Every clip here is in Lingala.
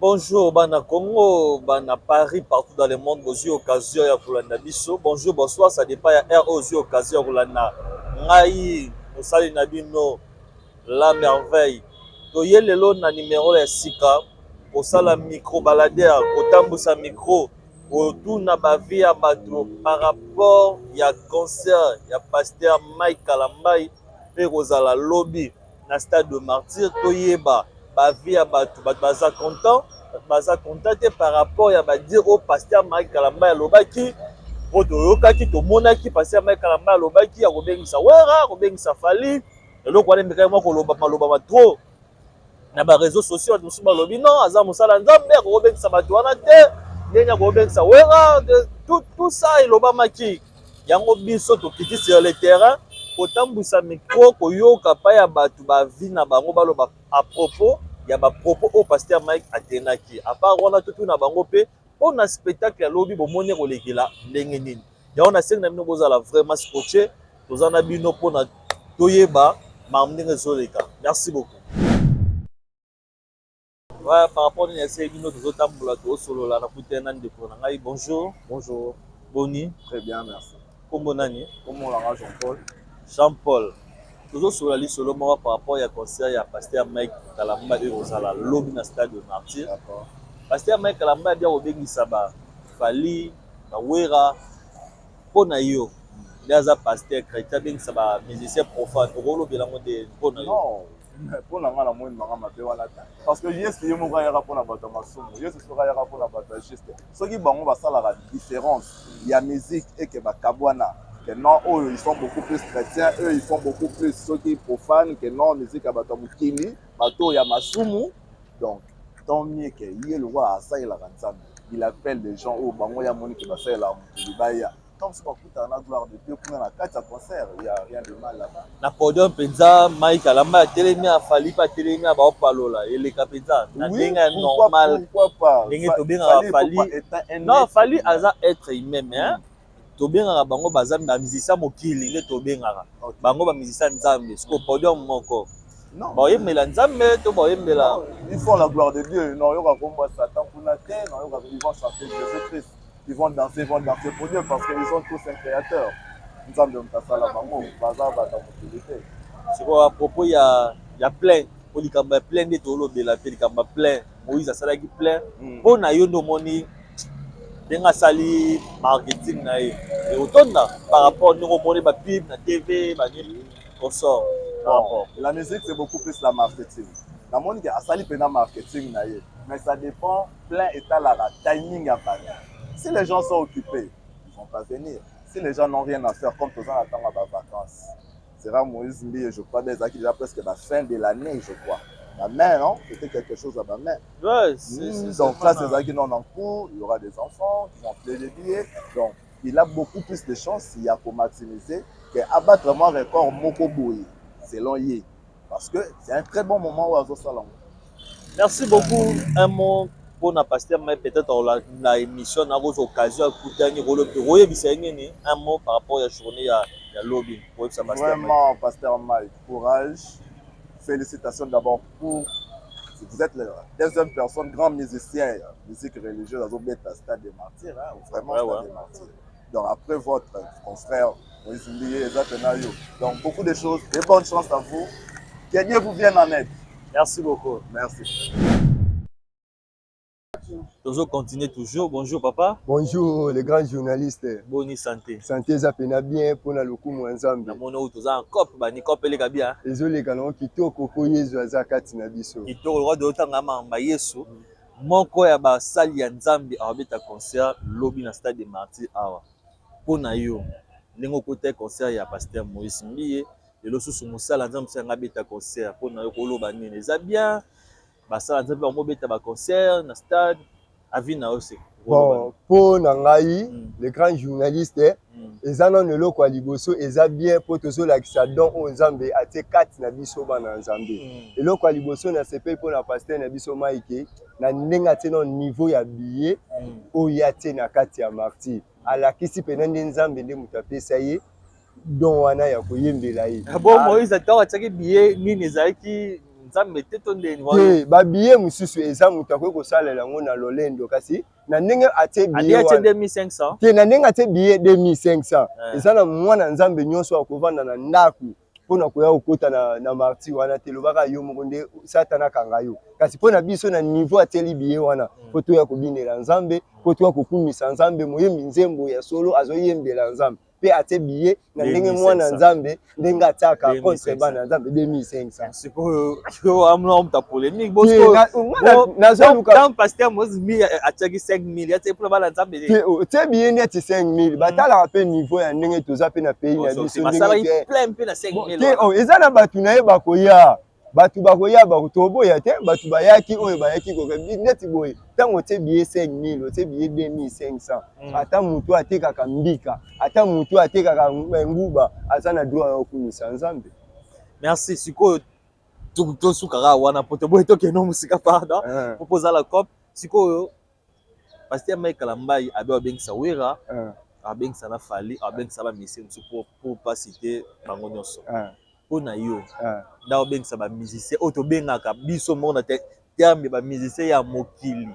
Bonjour bana Congo, bana Paris, partout dans le monde, bozwi occasion ya kolanda biso. Bonjour, bonsoir, ça dépend ya heure oyo ozwi occasion ya kolanda ngai, mosali na bino La Merveille. Toye lelo na numero ya sika kosala micro baladeur, kotambusa micro, kotuna ba vie ya bato par rapport ya concert ya pasteur Mike Kalambay mpe kozala lobi na stade de Martyr. Toyeba ba vie ya bato, bato baza content, bato baza content te par rapport ya ba dire oyo pasteur Mike Kalambay alobaki, oyo toyokaki, tomonaki pasteur Mike Kalambay alobaki akobengisa Wera, akobengisa Fally. Eloko wana emekaki mwa koloba maloba ma trop na ba réseaux sociaux. Bato mosusu balobi non, aza mosala Nzambe, akokobengisa bato wana te, ndenge akobengisa Wera. Tout ça elobamaki yango. Biso tokiti sur le terrain kotambwisa micro, koyoka pa ya bato ba vie na bango, baloba à propos ya ba propos oyo pasteur Mike atenaki. À part wana, totuna bango mpe mpona spectacle ya lobi, bomoni kolekela ndenge nini. Yango nasengi na bino bozala vraiment scotché, toza na bino mpona toyeba makambo ndenge ezoleka. Merci beaucoup. Ouais, par rapport nini esei bino, tozotambola, tozosolola na kutana na ndeko na ngai. Bonjour. Bonjour. Boni? Très bien, merci. Kombo nani? Kombo nanga Jean-Paul. Jean-Paul, tozosolola lisolo moko par rapport ya concert ya pasteur Mike Kalamba oyo kozala lobi na stade de Martyr. Pasteur Mike Kalamba abia kobengisa ba Fally, bawera. Mpo na yo nde aza pasteur chrétien, abengisa ba musicien profane, okolobela yango nde mpo na yo? Non, mpo na ngai namoni manga mabe wana te, parce que Yesu ye moko ayaka mpona bato ya masumu. Yesu soki ayaka mpona bato ya juste, soki bango basalaka différence ya musique eke bakabwana que non, oyo ils sont beaucoup plus chrétiens, eux ils font beaucoup plus soki profane, que non, musique ya bato ya mokili, bato oyo ya masumu. Donc tant mieux que ye lokola asalelaka Nzambe, il appelle des gens oyo bango ya moni ke basalelaka mokili, baya comme soki bakutana na gloire de Dieu kuna na kati ya concert. Il y a rien de mal là-bas. Na podium mpenza, Mike Kalamba atelemi, afali mpe atelemi, baopalola eleka mpenza na ndenge ya normal. Pourquoi pas? Ndenge tobengaka Fally, non, Fally aza être humain, mais tobengaka bango baza bamusicien mokili, nde tobengaka bango bamusicien Nzambe. Siko podium moko, baoyembela Nzambe to baoyembela? Ils font la gloire de Dieu. Non, yoka kombo Satan kuna te. Non, yoka, ils vont chanter Jésus-Christ, ils vont danser, ils vont danser pour Dieu, parce qu'ils ont tous un créateur, Nzambe moto asala bango, baza bato ya mokili te. Sikoyo à propos ya plein, po likambo ya plein nde tolobela mpe, likambo ya plein, Moïse asalaki plein. Mpo na yo nde omoni ndenge asali marketing na ye, ekotonda par rapport ndenge omoni ba pub na TV, banini, consort? Bon, la musique, c'est beaucoup plus la marketing. Namoni ke asali mpena marketing na ye, mais ça dépend. Plein etalaka timing ya bato. Si les gens sont occupés, ils vont pas venir. Si les gens n'ont rien à faire, comme toza na ntango ya bavacances, sera Moïse Mbiye, je crois bien ezalaki déjà presque la fin de l'année, je crois la main, non, c'était quelque chose à ma main. Ouais, Donc là, c'est qui non en cours, il y aura des enfants qui vont payer des billets, donc il a beaucoup plus de chances ya maximiser que abattre vraiment record moko boye selon ye, parce que c'est un très bon moment où azosala. Merci beaucoup. Un mot mpona pasteur, mais peut-être na émission nakozwa occasion akutani, koyebisa ye nini? Un mot par rapport ya journée ya lobi, koyebisa pasteur? Vraiment, pasteur Mike, courage, félicitations d'abord pour vous êtes la deuxième personne, grand musicien, musique religieuse, azobeta stade des Martyrs, hein, vraiment, stade des Martyrs. Donc après votre confrère Moïse Mbiye, eza pena yo. Donc beaucoup de choses et bonne chance à vous, que Dieu vous vienne en aide. Merci beaucoup. Merci. Tozo continuer toujours. Bonjour papa. Bonjour les grands journalistes. Boni santé? Santé eza pena bien mpona lokumu ya Nzambe. Namoni oyo toza en cope, bani cope eleka bien? Ezoleka nango kitoko mpo Yesu aza kati na biso. Kitoko lokwa tozotanga mamba Yesu. Moko ya basali ya Nzambe awabeta concert lobi na stade de Martyr awa. Mpo na yo ndenge okota concert ya pasteur Moïse Mbiye, lelo susu mosala Nzambe mosu yanga abeta concert, mpo na yo koloba nini? Eza bien basala Nzambe bango beta ba concert na stade? Avis na yo se? Bon, mpo na ngai, le grand journaliste, eza nano eloko ya liboso, eza bien mpo tozolakisa don oyo Nzambe atie kati na biso bana ya Nzambe. Eloko ya liboso, nasepeli mpo na pasteur na biso Mike na ndenge atie nano niveau ya billet oyo atie na kati ya Martyr. Alakisi mpena nde Nzambe nde moto apesa ye don wana ya koyembela ye. Bon, Moïse ntango atiaki billet nini ezalaki? Nzambe te to ndeni? Te, babillet mosusu eza moto akoki kosalela yango na lolendo, kasi na ndenge atie billet wana 2500 te, na ndenge atie billet 2500, eza na mwana Nzambe nyonso akovanda na ndako mpona koya kokota na Martyrs wana te. Lobaka yo moko nde Satana akanga yo. Kasi mpo na biso, na niveau atieli billet wana, mpo toya kobinela Nzambe, mpo toya kokumisa Nzambe. Moyembi nzembo ya solo azoyembela Nzambe mpe atie billet na ndenge mwana Nzambe, ndenge atiaka contre bana Nzambe 2500. Sikoyo amona muta polémique. Nazoluka. Pasteur Moïse Mbiye atiaki 5000, atie mpona bana Nzambe. Tie billet neti 5000, batalaka mpe niveau ya ndenge toza mpe na pays na biso. Plein mpe na 5000. Eza na bato na ye bakoya, bato bakoya, toboya te. Bato bayaki, oyo bayaki koka neti boye. Ntango otie billet 5000, otie billet 2500, ata motu atekaka mbika, ata motu atekaka nguba, aza na droit ya kokumisa Nzambe. Merci. Sikoyo tosukaka wana po toboyi tokende mosika, pardon, po pozala cop. Sikoyo pasteur Mike Kalambayi abe abengisa Wera, abengisa na Fally, abengisa bamusicien mosusu, pour pas citer bango nyonso. Mpo na yo, nda obengisa bamusicien oyo tobengaka biso moko na terme bamusicien ya mokili,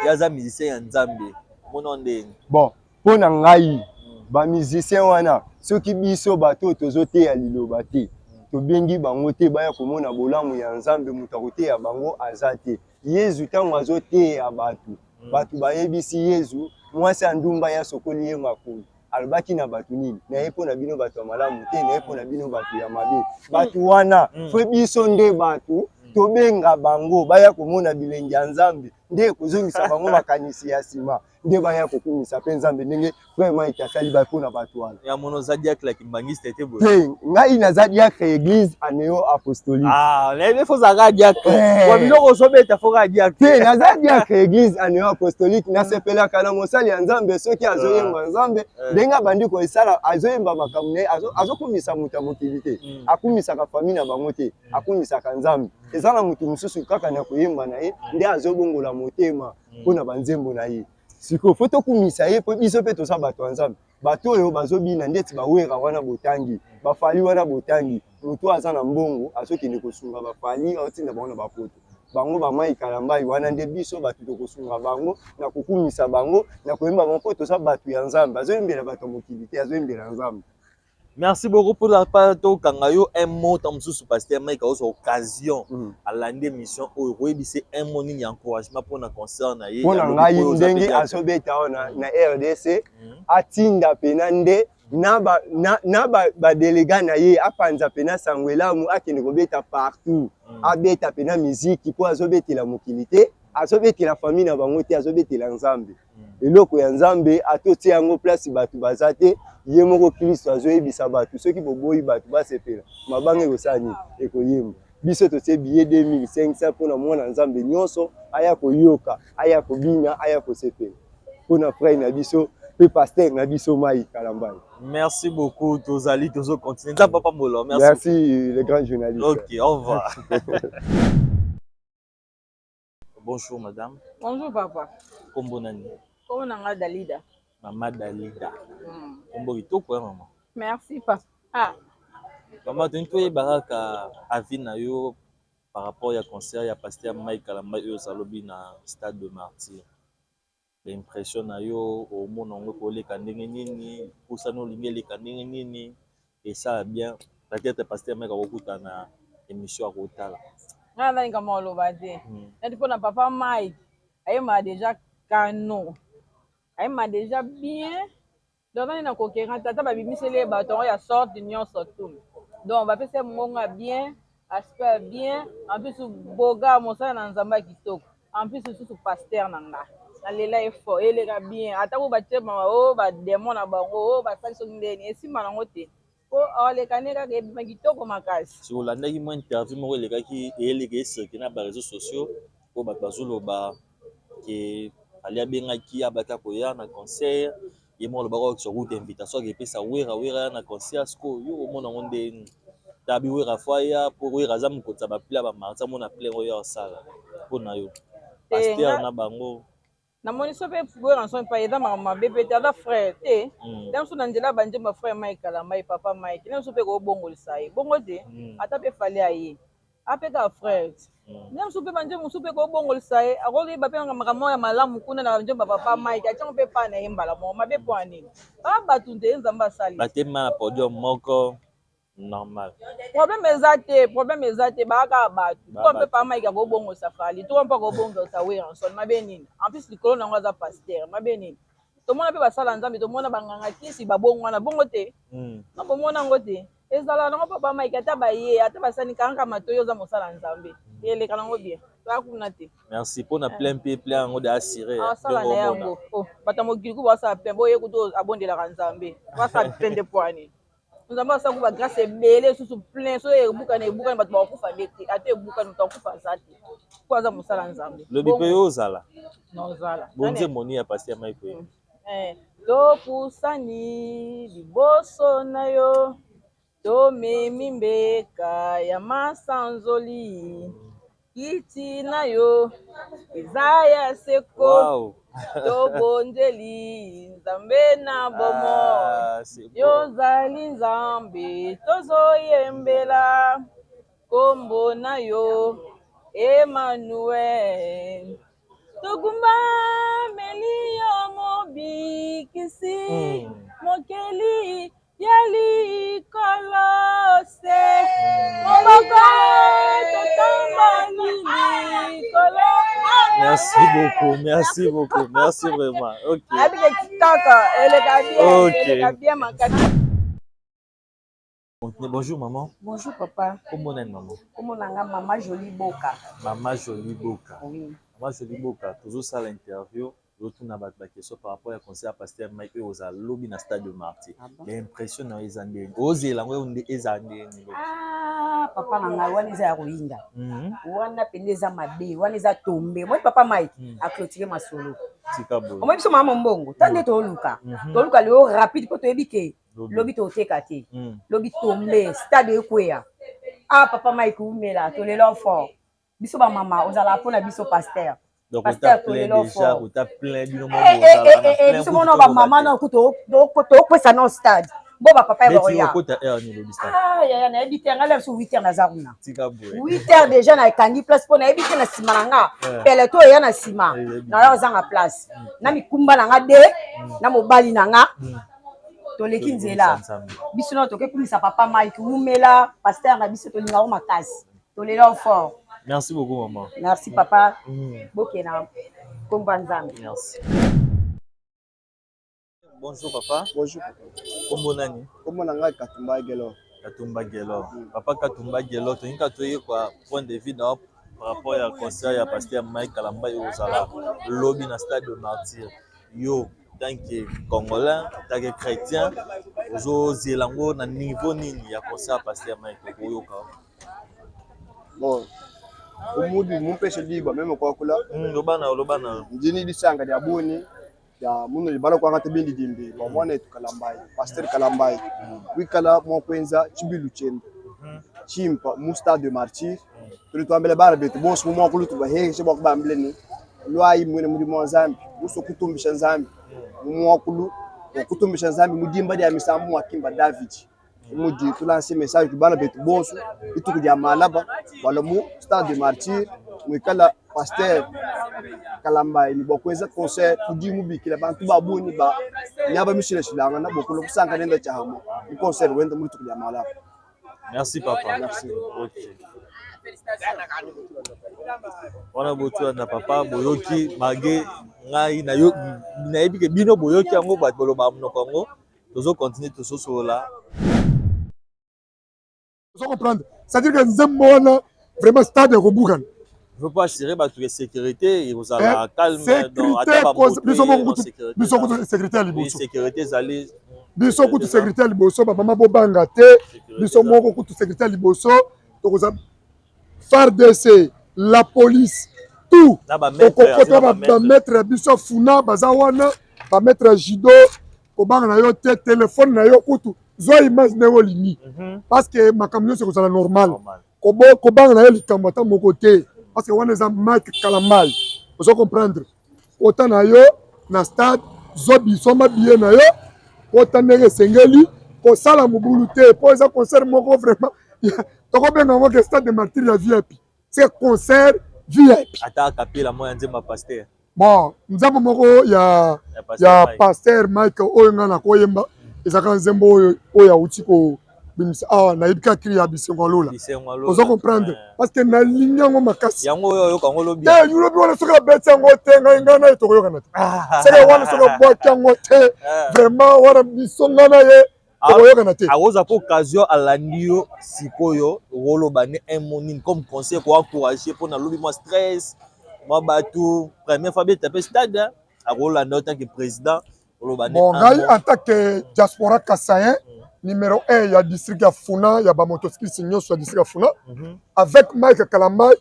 ye aza musicien ya Nzambe, mona ndenge? Bon, mpo na ngai, bamusicien wana, soki biso bato oyo tozoteya liloba te, tobengi bango te baya komona bolamu ya Nzambe, moto akoteya bango aza te. Yezu, ntango azoteya bato, bato bayebisi Yezu mwasi ya ndumba ya sokoli ye makolo. Alobaki na bato nini? Naye mpo na bino bato ya malamu te, naye mpo na bino bato ya mabe. Bato wana, faut biso nde bato tobenga bango baya komona bilengi ya Nzambe, nde ekozongisa bango makanisi ya nsima, nde baya kokumisa mpe Nzambe, ndenge frère Mike asali mpona bato wana. Ya mono, oza diacre ya kimbangiste te boye? Te, ngai naza diacre église anéo apostolique. Ah, nayebi, faut ozalaka diacre wa biloko ozobeta, faut kaka diacre. Te, naza diacre église anéo apostolique. Nasepelaka na mosali ya Nzambe soki azoyemba Nzambe ndenge abandi koesala, azoyemba makambo na ye, azokumisa moto ya mokili te, akumisaka famille na bango te, akumisaka Nzambe. Eza na moto mosusu kaka na koyemba na ye nde azobongola motema mpona banzembo na ye. Sikoyo faut tokumisa ye, mpo biso mpe toza bato ya Nzambe. Bato oyo bazobina ndeti baWera wana botangi, baFally wana botangi, moto aza na mbongo azokende kosunga baFally, aotinda bango na bapoto. Bango baMike Kalambayi wana nde biso bato tokosunga bango na kokumisa bango, na koyemba bango, mpo toza bato ya Nzambe. Azoyembela bato ya mokili te, azoyembela Nzambe. Merci beaucoup pour la part. Tokanga yo un mot. Ta mosusu pasteur Mike akozwa occasion alandi émission oyo, koyebisa un mot nini ya encouragement mpona concert na ye? Mpona ngai, ndenge azobeta wana na RDC, atinda pena nde na badélégués na ye, apanza pena sango elamu, akende kobeta partout, abeta pena miziki, mpo azobetela mokili te, azobetela famille na bango te, azobetela Nzambe. Eloko ya Nzambe, atotia yango place bato baza te. Ye moko Kristo azoyebisa bato, soki boboyi bato basepela, mabanga ekosala nini? Ekoyemba. Biso totie billet 2500 mpona mwana Nzambe nyonso aya koyoka, aya kobina, aya kosepela mpona frère na biso mpe pasteur na biso Mike Kalambayi. Merci beaucoup. Tozali tozo continuer. Nzambe papa Mbolo, merci. Merci, le grand journaliste. Ok, au revoir. Bonjour madame. Bonjour papa. Kombo nani? Kombo na nga Dalida. Mama Dalida. Kombo kitoko ya mama. Merci papa. Ah. Mama, tolingi toyeba kaka avis na yo par rapport ya concert ya pasteur Mike Kalambayi oyo ozalobi na Stade de Martyr. Impression na yo, omona yango koleka ndenge nini? Pusana olingi eleka ndenge nini? Esala bien, peut-être pasteur Mike akokuta na émission, akotala. Nga nani kama oloba te. Neti mpona papa Mike, ayembaka déjà kano, ayembaka déjà bien. Donc nani nakokera tata, babimiseli ye bato yango ya sorte nyonso tu. Donc bapesi ye mongongo ya bien, aspect ya bien, en plus boga mosala na Nzambe ya kitoko, en plus lisusu pasteur na nga nalela ye fort. Eleka bien, ata ko batie o badémon na bango o basali soki ndeni, esimba nango te, po aleka nde kaka ebima kitoko makasi. Si olandaki mwa interview moko elekaki, eyeleka ecirculer na baréseaux sociaux, po bato bazoloba ke ali abengaki abata koya na concert, ye moko alobaka okisa kuta invitation akepesa Wera, Wera ya na concert. Sikoyo yo omona yango ndeni? Tabi Wera faut aya, po Wera aza mokonzi ya baplein ya bamartyrs, amona plein oyo asala mpo na yo, pasteur na bango. Namoni so mpe Werrason epai eza makambo mabe mpe te, aza frère te. Nde mosusu na nzela banzembo ya frère Mike Kalambayi, papa Mike, nde mosusu mpe kobongolisa ye bongo te. Ata mpe Fally aye. Apeka frère. Nde mosusu mpe banzembo mosusu mpe kobongolisa ye, akoyeba mpe makambo ya malamu kuna na banzembo ya papa Mike, atiango mpe epai na ye mbala moko. Mabe mpo ya nini? Ba bato nde Nzambe asali. Batema na podium moko normal. Problème eza te, problème eza te, baa kaka bato. Tuka mpe papa Mike akobongolisa Fally, tuka mpe akobongolisa Werrason, mabe nini? En plus likolo na yango aza pasteur, mabe nini? Tomona mpe basala Nzambe, tomona banganga kisi babongwana bongo te. Na bomona yango te. Ezala nango papa Mike, ata baye, ata basani kanga matoyi, oza mosala Nzambe. Eleka nango bien. Toya kuna te. Merci pona plein mpe plein yango de assuré. Asala na yango. Oh, bato ya mokili ku basala plein, boye kutu abondelaka Nzambe. Basala plein de poani. Nzambe asala ku ba grâce ebele susu plein, so ebukani ebukani bato bakokufa nde te. Ata ebukani moto akufa aza te. Po aza mosala Nzambe. Lobi mpe yo ozala. Nozala. Bonzembo nini ya pasteur Mike oyo? Topusani liboso na yo, tomemi mbeka ya masanzoli, kiti na yo eza ya seko. Wow. Tobondeli Nzambe na bomoi, Ah, c'est bon. yozali Nzambe tozoyembela kombo na yo Emmanuel. Togumbameli yo mobikisi, mokeli ya likolo se moboko totamboli likolo. Merci beaucoup, merci beaucoup, merci vraiment. Ok. Abike kitoko, eleka bien, Ok. eleka bien makasi. Bonjour maman. Bonjour papa. Kombo nani maman? Kombo na nga Mama Jolie Boka. Mama Jolie Boka. Oui. Mama Jolie Boka, tozosala interview, tozotuna bato ba question par rapport ya concert ya pasteur Mike oyo ozala lobi na stade de Martyr. Ah bon? Ba impression na yo eza ndenge? Ozela yango nde eza ndenge? Ah papa na ngai, wana eza ya koyinda. Wana pende eza mabe, wana eza tombe. Moi papa Mike a clôturer masolo. Tika boye. Omoni biso mama mbongo, tande toluka. Toluka leo rapide po toyebi ke lobi toteka te. Lobi tombe, stade ekweya. Ah papa Mike umela, tolela fort. Biso ba mama ozala mpona biso pasteur. Donc Pasteur, ota plein tolelo déjà, fort. ota plein bino moko Eh, eh, bozala na eh, eh, plein biso kutu mona ba toloba mama te. na kutu tokwesa na stade. Bo ba papa ya Neti bakoya. okota heure nini lobi stade? Ah yaya nayebi te, ngai biso 8 heures naza kuna. Tika boye. 8 heures déjà na ekangi place mpo nayebi te na nsima na nga. Peloton eya na nsima. Eyebi Na yo ozanga place. Na mikumba na nga de, na mobali na nga. Toleki nzela. Nzambe. Biso na toke kumisa papa Mike umela, pasteur na biso tolinga yo makasi. Tolela fort. Merci beaucoup maman. Merci papa. Bokena kombo ya Nzambe. Merci. Bonjour papa. Bonjour papa. Kombo nani? Kombo na ngai Katumba Gelo. Katumba Gelo. Papa Katumba Gelo, tolingi kaka toyeba point de vue na yo par rapport ya concert ya pasteur Mike Kalambay oyo ozala lobi na stade de Martyr. Yo tant que Congolais, tant que chrétien, ozozela yango na niveau nini ya concert ya pasteur Mike okoyoka? Bon, umudi mumpeshe liba meme kwakula. Loba na loba na. Ndini lisanga lya boni ya muno libala kwanga te bindi dimbi ba mwana etu Kalambayi, pasteur Kalambayi. Wikala mwa kwenza chibilu chenda. Chimpa mu stade de Martyr. Tuli twambele bana betu bonso mu mwakulu tubahekeshe bwa kubambile ni lwayi mwene mudimu wa Nzambi muso kutumbisha Nzambi mu mwakulu wa kutumbisha Nzambi mudimba dia misambu mwa kimba David. Mudi tulanse message ku bana betu bonso ituku dia malaba wala mu stade de Martyr mwikala pasteur Kalambayi ni bwa kuenza concert kudi mubikila bantu ba bungi ba miaba mishilashilangana bokolo kusanka nenda tshiamua mu concert wenda mu dituku dia malaba. Merci papa. Merci. Ok. Wana botua na papa boyoki malgré ngai nayebi ke bino boyoki yango bato bolobaka monoko yango tozo continuer tososolola. Ozo comprendre? C'est-à-dire que nzembo wana vraiment stade ekobukana. Il faut pas assurer bato ke sécurité ekozala calme, donc Sécurité ata bamoto biso moko non, kutu sécurité biso eza- kutu sécurité ya Oui, liboso. sécurité ezali. Biso kutu sécurité ya liboso, ba mama bobanga te. Sécurité Biso eza- moko kutu sécurité ya liboso, tokoza FARDC, la police, tout. Na ba maître, Okokota na ba maître. ba maître ya biso funa baza wana, ba maître ya judo, kobanga na yo te, téléphone na yo kutu zwa image ndenge olingi. Parce que makambo nyonso ekozala normal. Normal. Kobanga na yo likambo ata moko te, parce que wana eza Mike Kalambayi. Ozo comprendre? Kota na yo na stade, zwa bisomba billet na yo, kota ndenge esengeli, kosala mobulu te, po eza concert moko vraiment Tokobenga yango ke stade de martyr ya VIP, c'est concert VIP. Ata akapela mwa ya nzembo ya pasteur. Bon, nzembo moko ya pasteur Mike oyo ngai nakoyemba ezalaka nzembo oyo oyo awuti kobimisa awa, nayebi kaka cri ya Bisengo ya Lola. Oza comprendre, parce que nalingi yango makasi. Yango oyo oyoka yango lobi. Te, lobi wana soki abeti yango te, ngai ngai na ye tokoyokana te. Seke wana soki abwaki yango te, vraiment wana biso ngai na ye tokoyokana te. Akozwa mpo occasion alandi yo sikoyo, okoloba ne un mot nini comme conseil koencourage mpo na lobi, mwa stress, mwa bato, première fois beta mpe stade, akolanda yo tant que président, oloba ne? Bon, ngai en tant que diaspora kasaïen numéro 1 ya district ya Funa, ya bamotocycliste nyonso ya district ya Funa, avec Mike Kalambay,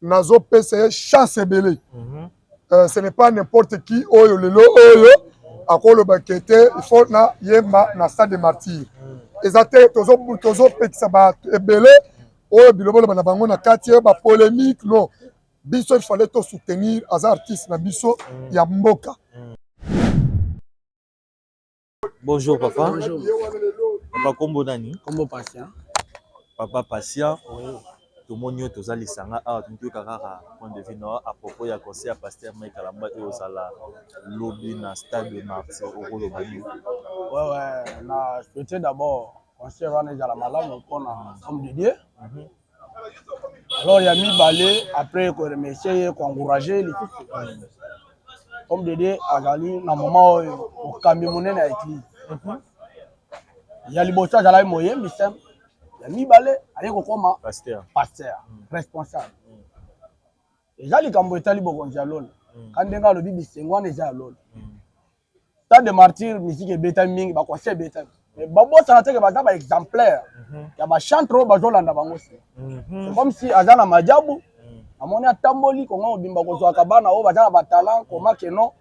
nazopesa ye chance ebele. Ce n'est pas n'importe qui oyo lelo oyo akoloba ke te, il faut na yemba na stade de martyr. Eza te, tozopekisa bato ebele oyo biloboloba na bango na kati oyo bapolémique. Non, biso il fallait tosoutenir, aza artiste na biso ya mboka. Bonjour papa. Bonjour. Papa, kombo nani? Kombo Patient. Papa Patient. Oui. Tomoni oyo toza lisanga awa, toyoka kaka point de vue na à propos ya conseil ya pasteur Mike Kalambay oyo ozala lobi na stade de martyr, okoloba nini? Ouais, na souhaité d'abord concert wana ezala malamu mpona homme de Dieu. Alors ya mibale, après koremercier ye, koencourager lisusu homme de Dieu, azali na moment oyo mokambi monene ya église. Ya liboso azalaki moyembi simple, ya mibale aye kokoma pasteur, pasteur responsable. Eza likambo etali bokonzi ya lola. Ka ndenge alobi, bisengo wana eza ya lola. Stade de martyr, musique ebetami mingi, baconcert ebetami, mais babosana te ke baza baexemplaire ya bachantre oyo bazolanda bango. Se c'est comme si aza na majabu, amoni atamboli Kongo mobimba kozwaka bana oyo baza na batalent, koma keno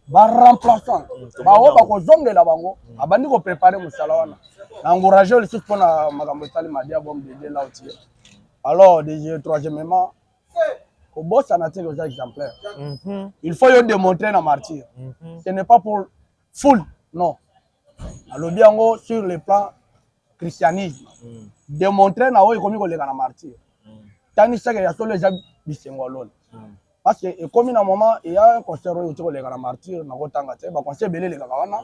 baremplaçant baoyo bakozongela bango, abandi koprépare mosala wana. Na encourage oyo lisusu mpona makambo etali madiabo, homme de Dieu là otie. Alors déjà, troisièmement, kobosana te oza exemplaire. Il faut yo démontrer na martyr. Ce n'est pas pour foule, non, alobi yango sur le plan christianisme. Démontrer na oyo ekomi koleka na martyr, tanisaka ya solo eza bisengo ya lola, parce que ekomi na moment eya concert oyo oti koleka na martyr. Nakotanga te, baconcert ebele elekaka wana.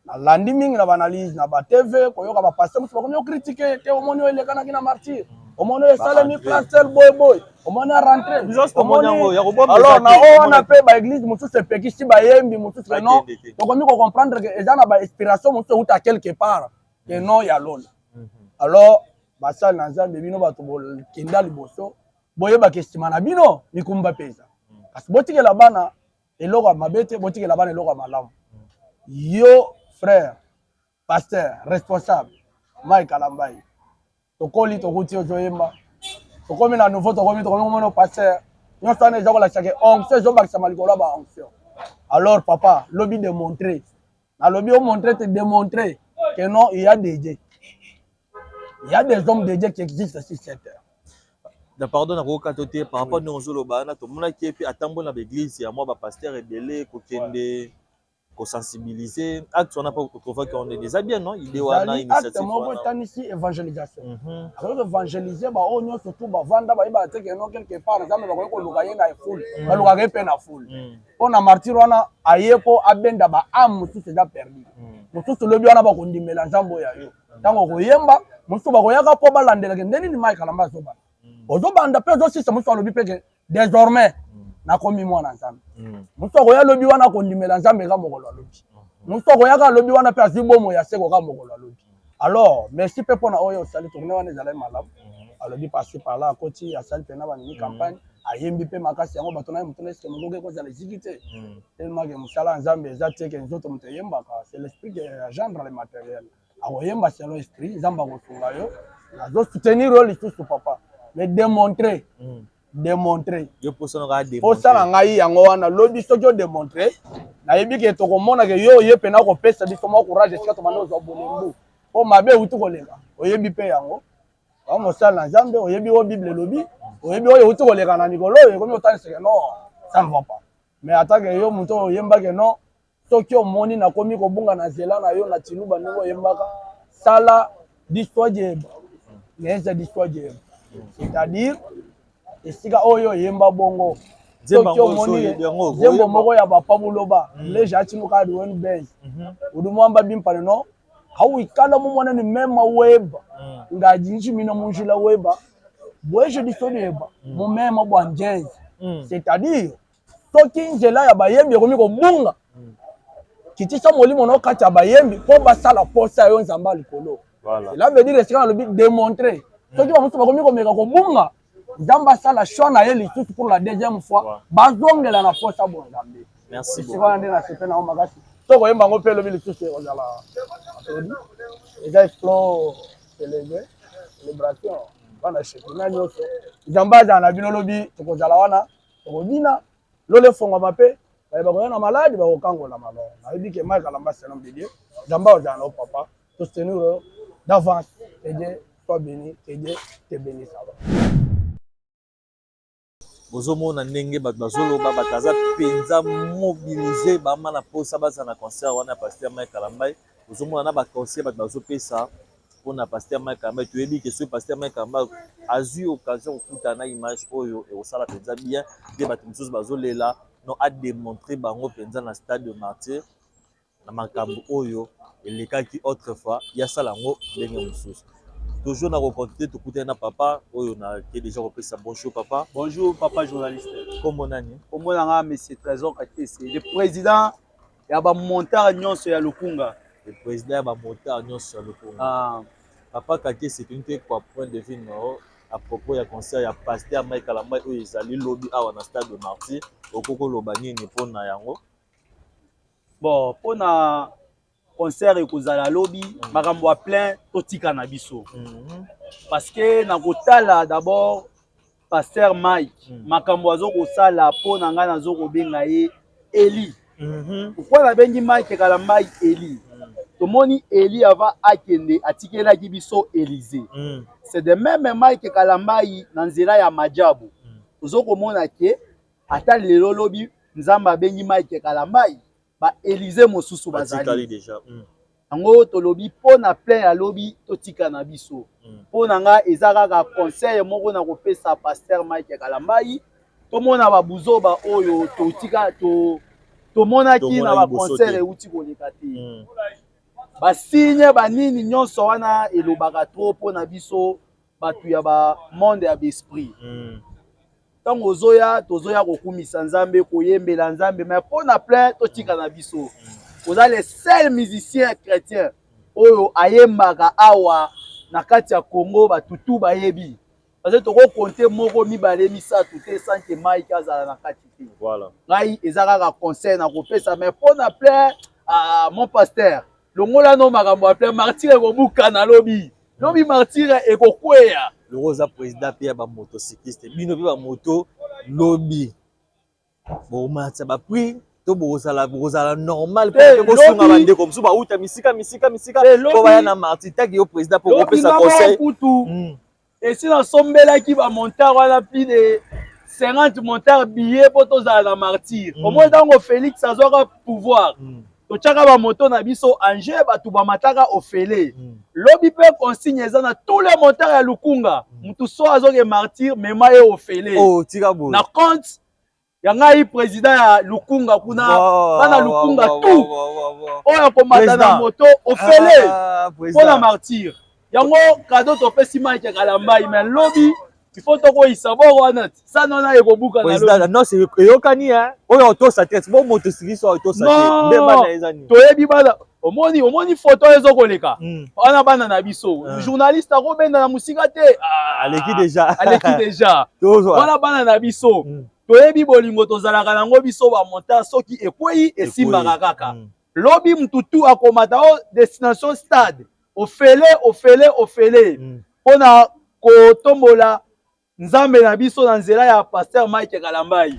Nalandi mingi na baanalyse na batv, koyoka bapasteur mosusu bakomi ocritiquer te: omoni oyo elekanaki na martyr, omoni oyo esalemi place tel, boye boye, omoni arentre. Alors na oyo wana mpe baéglise mosusu epekisi bayembi mosusu ke non, tokomi kocomprendre ke eza na bainspiration mosusu euta quelque part ke non ya lola. Alors basali na Nzambe, bino bato bokenda liboso, boyebaka nsima na bino mikumba mpenza, kasi botikela bana eloko ya mabe te, botikela bana eloko ya malamu. Yo frère pasteur responsable Mike Kalambay, tokoli, tokuti ozoyemba, tokomi na nouveau, tokomi komona pasteur nyonso wana eza kolakisa ke onction ezobakisama likolo ya baonction. Alors papa, lobi démontrer, nalobi omontre te, démontrer que non, il y a des dieux, il y a des hommes de Dieu qui existent sur cette terre. Na pardon, nakoyoka to te par rapport ndenge ozoloba wana, tomonaki ye mpe atamboli na baeglise ya mwa bapasteur ebele kokende kosensibiliser. Acte wana mpo otrouvaki yango ndenge eza bien, non, idée wana? Ezali acte moko etanisi évangélisation. Akoki koévangéliser baoyo nyonso tu bavanda, bayebaka te ke non, quelque part Nzambe bakoki koluka ye na foule, balukaka ye mpe na foule. Mpo na martyr wana aye mpo abenda baâme mosusu eza perdu, mosusu lobi wana bakondimela Nzambe oyo ya yo. Ntango okoyemba, mosusu bakoyaka mpo balandelaka nde nini Mike Kalambay azobanda, ozobanda mpe ozosisa. Mosusu alobi mpe ke désormais nakomi mwana Nzambe. Mosusu akoya alobi wana akondimela Nzambe ka mokolo alobi. Mosusu akoyaka alobi wana mpe azwi bomo ya seko ka mokolo alobi. Alors merci mpe mpona oyo osali, tournée wana ezalaki malamu. Alobi par-ci par-là, akoti, asali mpena banini, campagne, ayembi mpe makasi yango. Bato na ye moto na eske mokoki ekozala eziki te, tellement ke mosala ya Nzambe eza te ke nzoto moto eyembaka, c'est l'esprit qui engendre le matériel. Akoyemba selon esprit, Nzambe akosunga yo. Nazosoutenir yo lisusu papa, mais démontrer, démontrer. Yo posa Posa na ngai yango wana. Lobi soki odémontre, nayebi ke tokomona ke yo oye mpena kopesa biso mwa courage esika tobanda kozwa bolembu, mpo mabe euti koleka. Oyebi mpe yango wa mosala na Nzambe, oyebi oyo Bible elobi, oyebi oyo euti koleka na mikolo oyo ekomi otaniseke non, ça ne va pas. Mais atake yo moto oyo oyembake non, soki omoni nakomi kobunga na nzela na yo na tiluba ndenge oyembaka, sala distoire dieba. Ngenza diswa dieba. C'est-à-dire esika oyo oyemba bongo soki omoni nzembo moko ya bapa buloba mm. leja atinuka wen benz mhm. udi muamba bimpane no hawikala mumona ni mema weba mm. ngaji njimina munjila weba bweje diso dieba mm. mumema bwa njenzi c'est-à-dire soki nzela ya bayembi ekomi kobunga kitisa molimo na kati ya bayembi mpo basala posa yo nzambe ya likolo. Cela veut dire esika nalobi démontrer soki bamosusu bakomi komeka kobunga, nzambe asala choix na ye lisusu pour la deuxième fois, bazongela na posa bonzambe. Esika wana nde nasepe na yango makasi. Soki koyemba yango mpe elobi lisusu ekozala applaudi, eza explo célébrer célébration bana shekina nyonso. Nzambe azala na bino lobi, tokozala wana tokobina lola efongwama mpe baye bakoya na maladi bakokangolama. Bon, nayebi ke Mike Kalamba c'est l'homme de Dieu. Nzambe azala na yo papa, to soutenir yo d'avance. Que Dieu soit béni, que Dieu te bénisse. Bozomona ndenge bato bazoloba, bato aza mpenza mobilise, bama na posa baza na concert wana ya pasteur Mike Kalambay. Bozomona na baconseil bato bazopesa mpona pasteur Mike Kalambay. Toyebi ke soki pasteur Mike Kalambay azwi occasion kokutana na image oyo, ekosala mpenza bien. Nde bato mosusu bazolela no ademontre bango mpenza na stade de Martyr na makambo oyo elekaki autrefois, yasala yango ndenge mosusu. Toujours na kocontinue, tokutani na papa oyo nake déjà kopesa bonjour papa. Bonjour papa journaliste. Kombo nani? Kombo na nga monsieur Trésor Kakese, le président ya ba montard nyonso ya Lukunga. Le président ya ba montard nyonso ya Lukunga. Ah. Papa Kakese, tolingi toyeba point de vue na yo à propos ya concert ya pasteur Mike Kalambay oyo ezali lobi awa na stade de Martyr. Okoki koloba nini mpona yango? Bon, mpona concert ekozala lobi, makambo ya plein totika na biso. Parce que na kotala d'abord pasteur Mike, makambo azo kosala mpo na ngai nazo kobenga ye Eli. Pourquoi nabengi Mike Kalambay Eli? Tomoni Eli avant akende atikelaki biso Élysée. C'est de même Mike Kalambay na nzela ya Majabu. Tozo komona ke ata lelo lobi Nzambe abengi Mike Kalambay, ba Élysée mosusu bazali. Yango tolobi mpo na plein ya lobi totika na biso. Mpo na nga eza kaka conseil moko na kopesa pasteur Mike Kalambay, tomona babuzoba oyo totika to tomonaki na ba concert euti koleka te. Basigne banini nyonso wana elobaka trop mpo na biso bato ya ba monde ya b'esprit. Ntango ozoya, tozoya kokumisa Nzambe, koyembela Nzambe, mais mpo na plein totika na biso. Oza le seul musicien chrétien oyo ayembaka awa na kati ya Congo, batutu bayebi. Parce que tokokonte moko mibale misato te sans que Mike azala na kati te. Voilà. Ngai eza kaka conseil na kopesa, mais mpo na plein, ah, mon pasteur, longola no makambo ya plein, martyr ekobukana lobi. Lobi martyr ekokweya. Loko oza président mpe ya bamotocycliste, bino mpe bamoto lobi bokomatisa baprix to bokozala bokozala normal mpe bosunga bandeko mosusu bauta misika misika misika mpo baya na martyr. Taki yo président mpo okopesa conseil. Kutu esi nasombelaki bamontard wana plus de 50 montard billet mpo tozala na martyr. Omoi ntango Félix azwaka pouvoir, totiaka bamoto na biso ange, bato bamataka ofele. Lobi mpe consigne eza na tous les motards ya Lukunga, mutu so azoke martyr, mema ye ofele. Oh, tika boye. Na compte ya ngai président ya Lukunga kuna, bana Lukunga tout oyo akomata na moto ofele mpona martyr. Yango kado topesi Mike Kalambay, mais lobi il faut tokoyisa boro wana sana wana ekobuka na lobi. Non, c'est eyokani hein. Oyo otosa te, bo motocycliste oyo otosa te. Nde bana eza nini? Toyebi bana, omoni omoni photo ezo koleka. Wana bana na biso. Journaliste akobenda na musika te. Ah, aleki déjà. Aleki déjà. Wana bana na biso. Toyebi bolingo tozalaka nango biso ba montant soki ekwei esimbaka kaka. Lobi mututu akomata o destination stade. Ofele ofele ofele. Pona kotombola Nzambe na biso na nzela ya pasteur Mike Kalambay.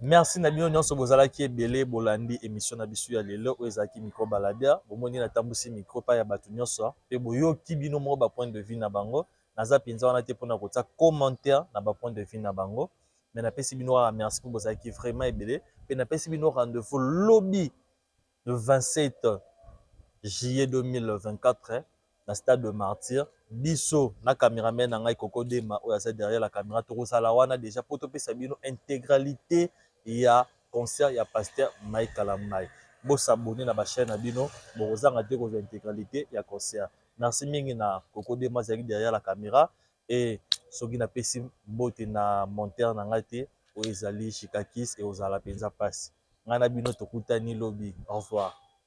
Merci na bino nyonso bozalaki ebele bolandi émission na biso ya lelo oyo ezalaki micro baladeur. Bomoni natambusi micro pa ya bato nyonso mpe boyoki bino moko ba point de vue na bango. Naza mpenza wana te mpona kotia commentaire na ba point de vue na bango, mais napesi bino kaka merci mpo bozalaki vraiment ebele mpe napesi bino rendez-vous lobi le 27 juillet 2024. Na stade de Martyr, biso na cameraman na ngai Koko Dema oyo aza derrière la caméra, tokozala wana déjà po topesa bino intégralité ya concert ya pasteur Mike Kalambay. Bo s'abonner na ba chaîne na bino, bokozanga te kozwa intégralité ya concert. Merci mingi na Koko Dema azalaki derrière la caméra et soki napesi mbote na monteur na ngai te oyo ezali Shikakis, ekozala mpenza mpasi. Ngai na bino tokutani lobi. Au revoir.